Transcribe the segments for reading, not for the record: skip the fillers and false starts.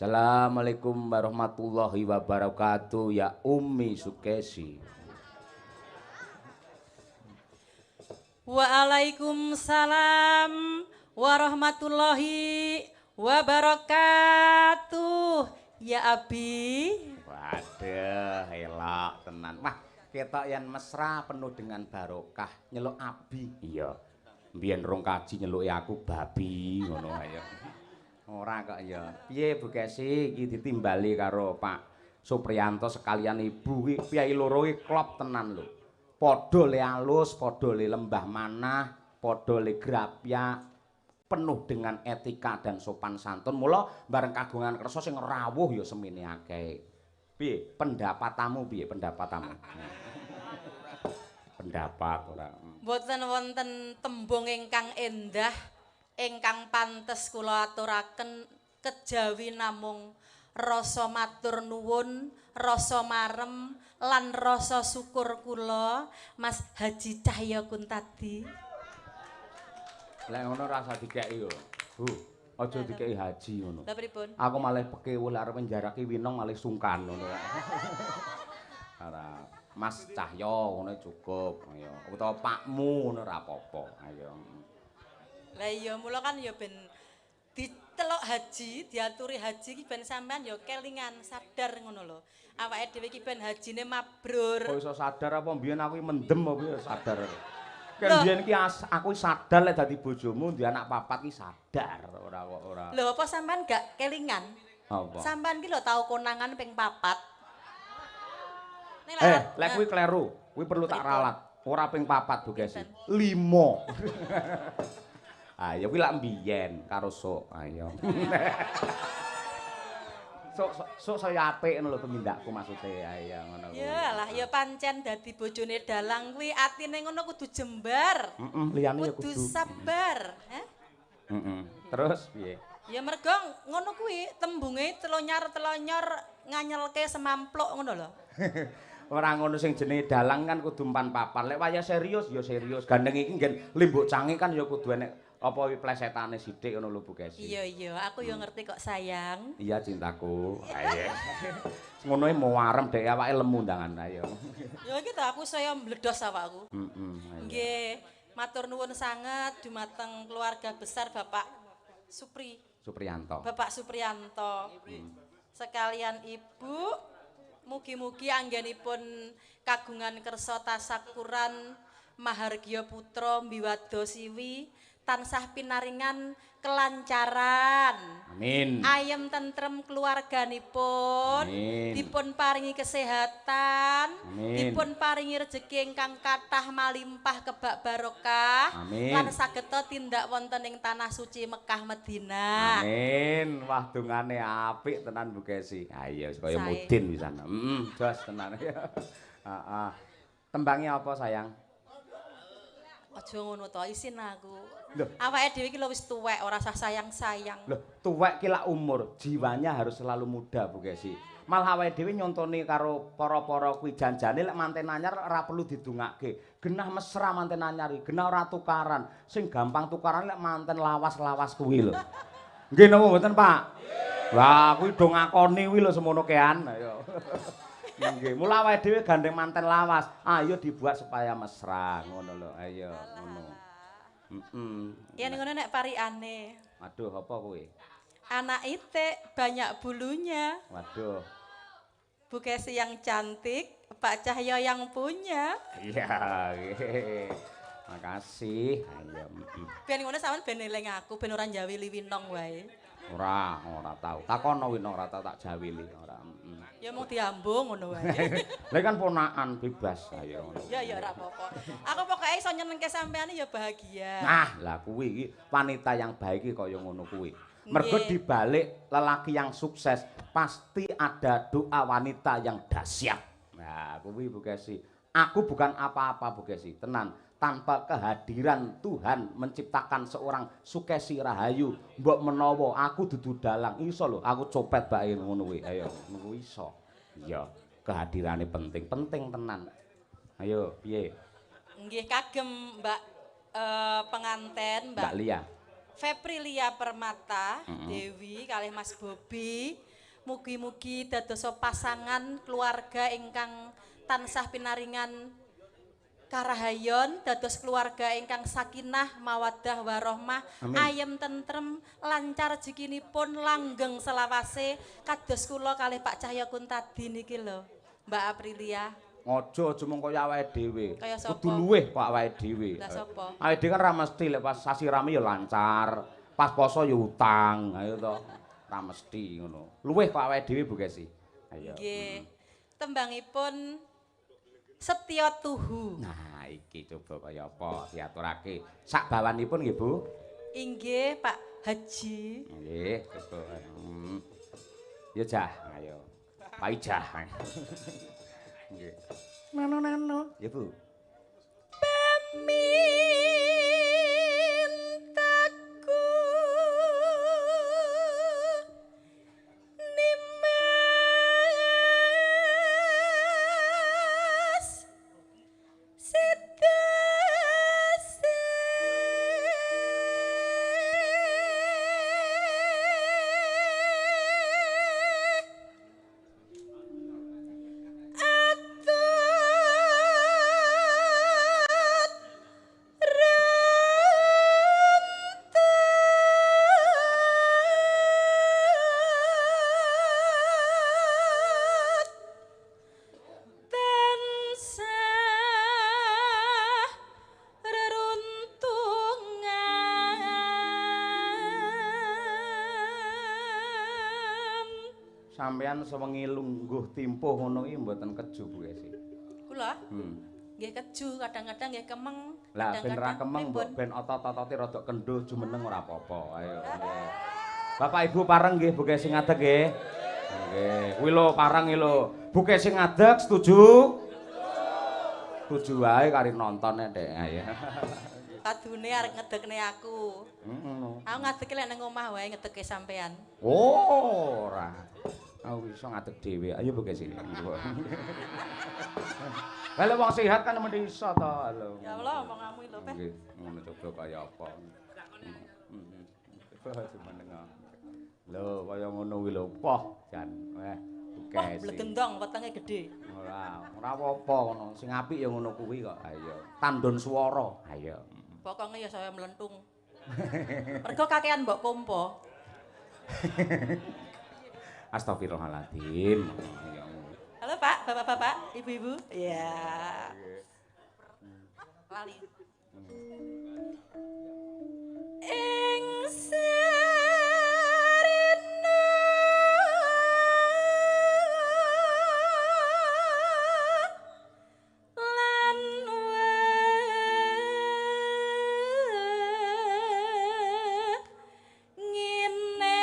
Assalamualaikum warahmatullahi wabarakatuh ya Umi Sukesi. Waalaikumsalam warahmatullahi wabarakatuh ya Abi. Waduh, elok tenan. Wah, ketok yen mesra penuh dengan barokah nyeluk Abi. Iya. Mbiyen rong kaji nyeluki aku babi ngono ayo. Ora kok ya. Piye Bu Kesi iki ditimbali karo Pak Supriyanto sekalian ibu iki piyai loro iki klop tenan lho. Padha le alus, padha le lembah manah, padha le grapyak, penuh dengan etika dan sopan santun. Mula bareng kagungan kersa sing rawuh ya semene akeh. Piye pendapatamu, piye pendapatamu? Pendapat ora. Mboten wonten tembung ingkang endah ingkang pantes kula aturaken kejawi namung rasa matur nuwun, rasa marem lan rasa syukur kula Mas Haji Cahya Kuntadi. Lek ngono rasa dikeki yo. Bu, aja dikeki haji ngono. Lha pripun? Aku malah pekewuh lek arep njaraki Winong malah sungkan ngono. Ora Mas Cahya ngono cukup ayo. Utawa pakmu ngono ora apa-apa. Ayo. Lah iya mula kan ya ben ditelok haji, diaturi haji iki ben sampean ya kelingan sadar ngono lho. Awake dhewe iki ben hajine mabrur. Kok iso sadar apa mbiyen aku mendem apa ya sadar. Kan mbiyen iki aku sadar lek dadi bojomu duwe anak papat iki sadar ora kok ora. Lho apa sampean gak kelingan? Apa? Sampean ki lho tau konangan ping 4. Lek kuwi kleru, kuwi perlu tak ralat. Ora ping 4 Bu Kesi. 5. Ayo kuwi lak mbiyen karo sok. Ayo. Sok saya apik ngono lho tumindakku maksude. Ayo ngono kuwi. Ya lah ya pancen dadi bojone dalang kuwi atine ngono kudu jembar. Heeh, liyane ya kudu sabar, heh. Heeh. Terus piye? Ya mergo ngono kuwi tembunge telonyar-telonyor nganyelke semampluk ngono lho. Ora ngono sing jenenge dalang kan kudu empan papan. Lek wayah serius ya serius. Gandeng iki nggen limbuk cange kan ya kudu enek apa plesetane sithik ngono lho Bu Kesi. Iya iya, aku ya ngerti kok sayang. Iya cintaku. Ayo. Ngono e muarem dhek awake lemu ndangan ayo. Ya iki ta aku saya mbledos awakku. Heeh. Nggih, matur nuwun sanget dumateng keluarga besar Bapak Supri. Supriyanto. Bapak Supriyanto. Sekalian Ibu, mugi-mugi anggenipun kagungan kersa tasakuran mahargya putra mbiwada siwi tansah pinaringan kelancaran. Amin. Ayem tentrem keluarganipun, dipun paringi kesehatan, amin. Dipun paringi rejeki ingkang kathah malimpah kebak barokah, amin. Lan sageta tindak wonten ing tanah suci Mekah Madinah. Amin. Wah dongane apik tenan Bu Kesi. Ayo kaya mudin pisan. Heeh, jos tenan. Heeh. Tembange apa sayang? Aja ngono to, isin aku. Loh. Awake dhewe iki lho wis tuwek, ora usah sayang-sayang. Loh, tuwek ki lak umur, jiwanya harus selalu muda, Bu Kesi. Malah awake dhewe nyontoni karo para-para kuwi janjane lek manten anyar ora perlu didongake. Genah mesra manten anyar iki, genah ora tukaran. Sing gampang tukaran lek manten lawas-lawas kuwi lho. Nggih napa mboten, Pak? Nggih. Lah kuwi do ngakoni kuwi lho semono kean. Ayo. Nggih, mula awake dhewe gandeng manten lawas, ayo dibuat supaya mesra ngono lho. Ayo ngono. Heeh. Ya ngono nek parikane. Waduh, apa kuwi? Anak itik banyak bulunya. Waduh. Bu Kesi yang cantik, Pak Cahyo yang punya. Iya, nggih. Makasih. Ayo. Ben ngono sampean ben eling aku, ben ora njawili Winong wae. Ora, ora tau. Takono Winong ora tau tak jawili, ora. Ya mung diambung ngono wae. Lah kan ponakan bebas ayo ngono. Ya ya ora apa-apa. Aku pokoke iso nyenengke sampean ya bahagia. Nah, lah kuwi iki wanita yang baik iki kaya ngono kuwi. Mergo dibalik lelaki yang sukses pasti ada doa wanita yang dahsyat. Nah, kuwi Bu Kesi. Aku bukan apa-apa Bu Kesi, tenan. Tanpa kehadiran Tuhan menciptakan seorang Sukesi Rahayu, mbok menawa aku dudu dalang iso lho, aku copet bae ngono kuwi. Ayo, ngono iso. Iya, kehadirane penting, penting tenan. Ayo, piye? Nggih, kagem Mbak penganten Mbak Lia. Febrilia Permata Dewi kalih Mas Bobi. Mugi-mugi dadosa pasangan keluarga ingkang tansah pinaringan karahayon, dados keluarga ingkang sakinah, mawaddah warahmah, ayem tentrem, lancar rezekinipun, langgeng selawase kados kula kalih Pak Cahya Kuntadi niki lho, Mbak Aprilia. Aja aja mung kaya awake dhewe. Kudu luwih kok awake dhewe. Lah sapa? Awake dhewe kan ra mesti lek pas sasi rame ya lancar, pas poso ya utang, ayo to. Ra mesti ngono. Luwih kok awake dhewe Bu Kesi. Ayo. Nggih. Tembangipun Setya Tuhu. Nah, iki coba kaya apa diaturake. Sak bawanipun nggih, Bu? Inggih, Pak Haji. Nggih, coba. Ya Jah, ayo. Pak Ijah. Nggih. Nano-nano. Ya, Bu. Pamintaku nimas sedase atut runtut tansah reruntungan. Sampeyan sewengi lungguh timpuh ngono iki mboten keju Bu Kesi. Kula nggih keju, kadang-kadang nggih kemeng, Lah ben ra kadang-kadang kemeng mbok pripun. ben otot-otote rada kendho jumeneng ora apa-apa. Ayo. Nggih. Bapak Ibu pareng nggih Bu Kesi ngadeg nggih. Nggih, kuwi lho pareng iki lho. Bu Kesi ngadeg setuju? Setuju wae kari nonton Dek. Ayo. Padune arep ngedekne aku. Heeh. Aku ngadeg lek nang omah wae ngedeke sampean. Oh, ora. Aku iso ngadeg dhewe. Ayo Bu Kesi. Lah lek wong sehat kan mesti iso to. Lho. Ya Allah, omonganmu lho, Peh. Nggih, ngono coba kaya apa. Heeh. Coba jumeneng. Lho, kaya ngono kuwi lho. Poh, jan. Weh, Bu Wah, Kesi. blegendong wetenge gedhe. Ora, ora apa-apa ngono. Sing apik ya ngono kuwi kok. Ayo. Tandon swara. Ayo. Pokoke ya saya mlentung. Mergo kakean mbok kompo. Astagfirullahaladzim. Halo Pak, bapak-bapak, ibu-ibu. Iya. Lali. Ing serena lan wengine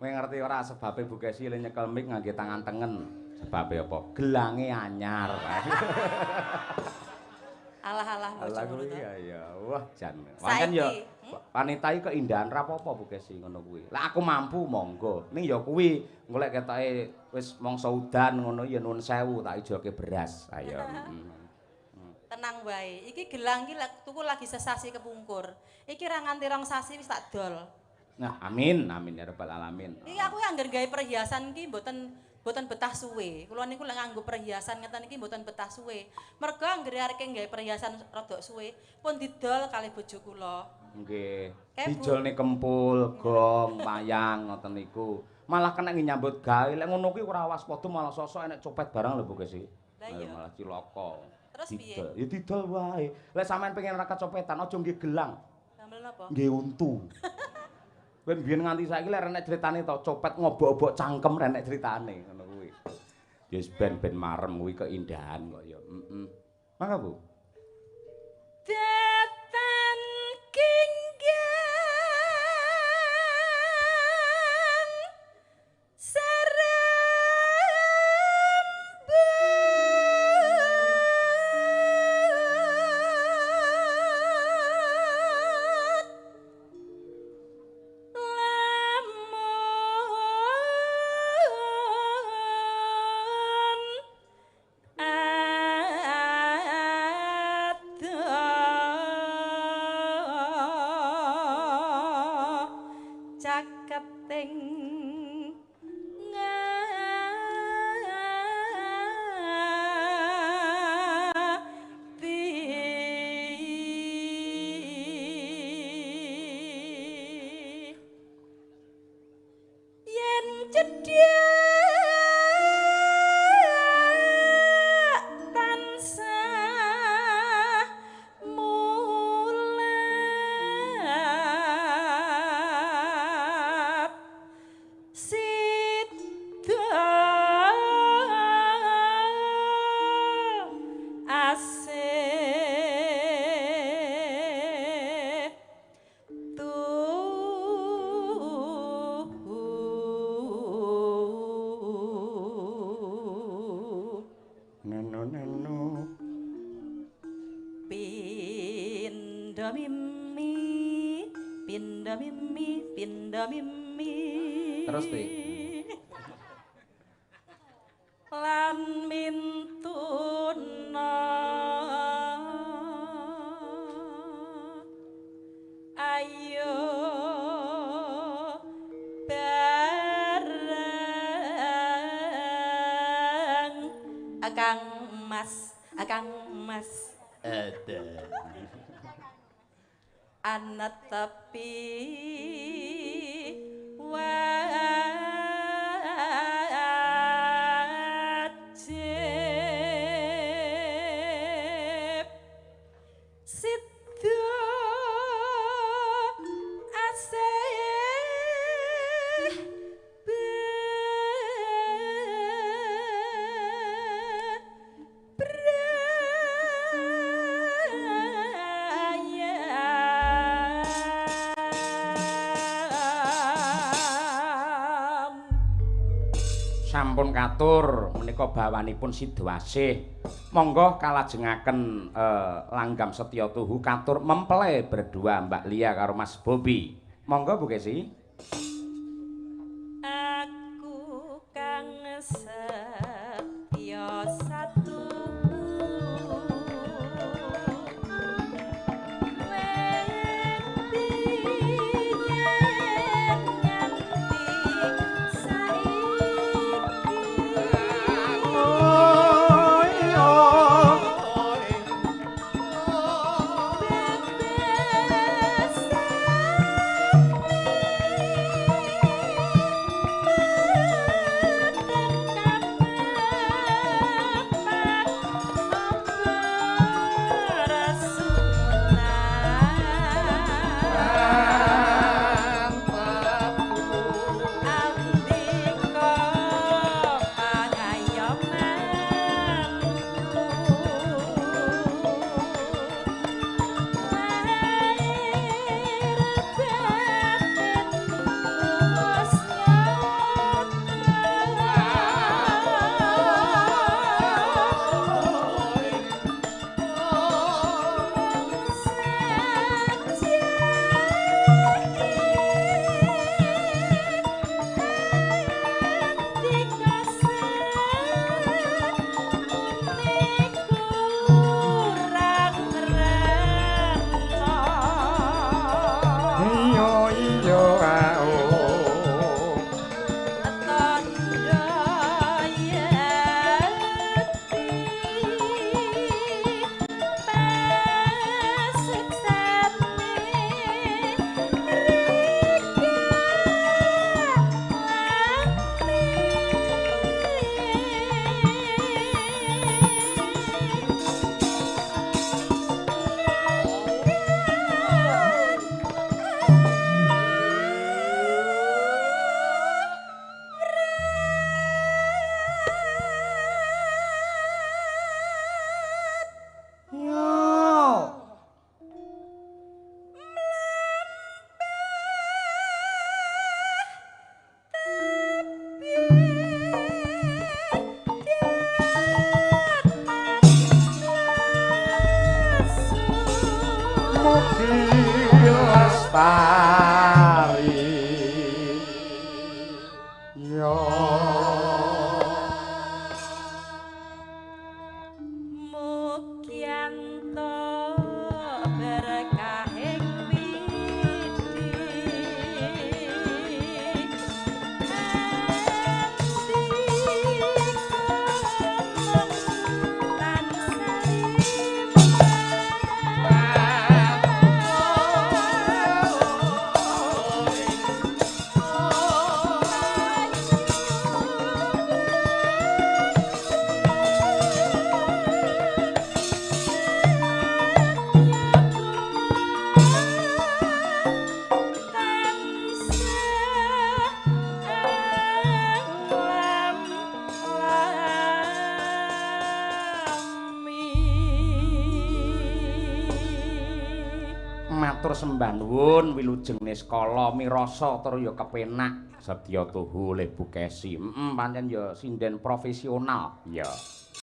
Kowe ngerti ora sebabe Bu Kesi le nyekel mic ngangge tangan tengen? Sebabe apa? Gelange anyar. Alah-alah bojo Alah ngono kuwi to. ya ya. Wah, jan. Pancen ya Saiki, wanita iki keindahan ra apa-apa Bu Kesi ngono kuwi. Lah aku mampu monggo. Ning ya kuwi engko lek ketoke wis mangsa udan ngono ya nuwun sewu tak ijoke beras. Ayo. Tenang wae. Iki gelang iki lek tuku lagi sesasi kepungkur. Iki ra nganti rong sasi wis tak dol. Nah, amin, amin ya rabbal alamin. Iki aku angger gawe perhiasan iki mboten mboten betah suwe. Kula niku lek nganggo perhiasan ngeten iki mboten betah suwe. Mergo anggere areke gawe perhiasan rada suwe, pun didol kalih bojo kula. Nggih. Dijolne kempul, gong, wayang ngoten niku. Malah kena nggih nyambut gawe. Lek ngono kuwi ora waspada malah sosok enek copet barang lho Bu Kesi. Lah iya. Malah cilaka. Terus piye? Ya didol wae. Lek sampean pengen ra kecopetan aja nggih gelang. Damel napa? Nggih untu. Kowe mbiyen nganti saiki lek renek critane to copet ngobok-obok cangkem renek critane ngono kuwi. Ya wis ben-ben marem kuwi keindahan kok ya. Heeh. Mangga Bu. Datan kinggang serembut lamun adoh. ing ngati yen cedhak tansah mulat sida asih tuhu. Neno neno. Pindha mimi, pindha mimi, pindha mimi. Terus, Ti. Lan mintuna ayo bareng Kang Mas, Kang Mas. Ada. Anetepi wajib sida asih bebrayan. Sampun katur menika bawanipun Sidowasih. Monggo kalajengaken langgam setya tuhu katur mempelai berdua Mbak Lia karo Mas Bobi. Monggo Bu Kesi. Aku kang setya satu yen nganti saiki Iya iya ao. Yo. Mugi lestari. Yo. Mukyanto berkahing widi. Matur sembah nuwun wilujeng niskala mirasa tur ya kepenak. Setya tuhu oleh Bu Kesi. Heeh, pancen ya sinden profesional. Iya.